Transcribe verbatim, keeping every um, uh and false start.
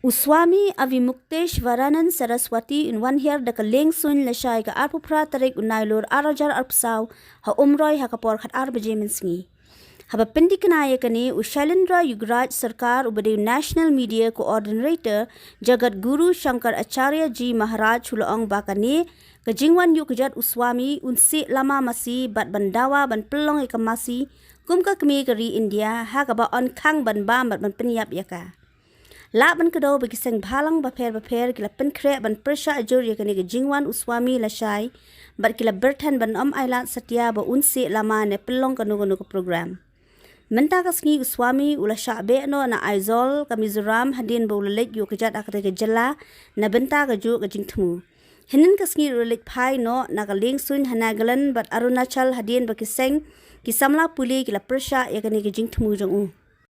U Swami Avimukteshvaranand Saraswati un wan hiar da ka lieng suiñ lashai ka arphew phra tarik u Nailur ar hajar arphew saw ha Umroi ha ka por khat ar baje mynsngi. Haba pynthikna ïa kane, u Shailendra Yugraj Sarkar uba dei u National Media Coordinator Jagat Guru Shankar Acharya Ji Maharaj u la ong ba kane ka jingwan ïuh kjat u Swami un seh lama masi bad ban dawa ban pynlong ïa ka masi kum ka kmie ka ri India ha kaba yn khang ban bam bad ban pynïap ïa ka. Lah ban kdew ba ki seng bhalang bapher bapher ki la pynkhreh ban pyrshah jur ïa kane ka jingwan u Swami lashai bad ki la byrthen ban ym ailad satia ba un seh lama ne pynlong kano kano ka program. Mynta ka sngi u Swami u la shah beh noh na Aizawl ka Mizoram hadien ba u la leit ïuh kjat ha kata ka jylla na bynta ka juh ka jingthmu. Hynnin ka sngi u la leit phai noh na ka lieng suiñ ha Nagaland bad Arunachal hadien ba ki seng ki samla pule ki la pyrshah ïa kane ka jingthmu jong u.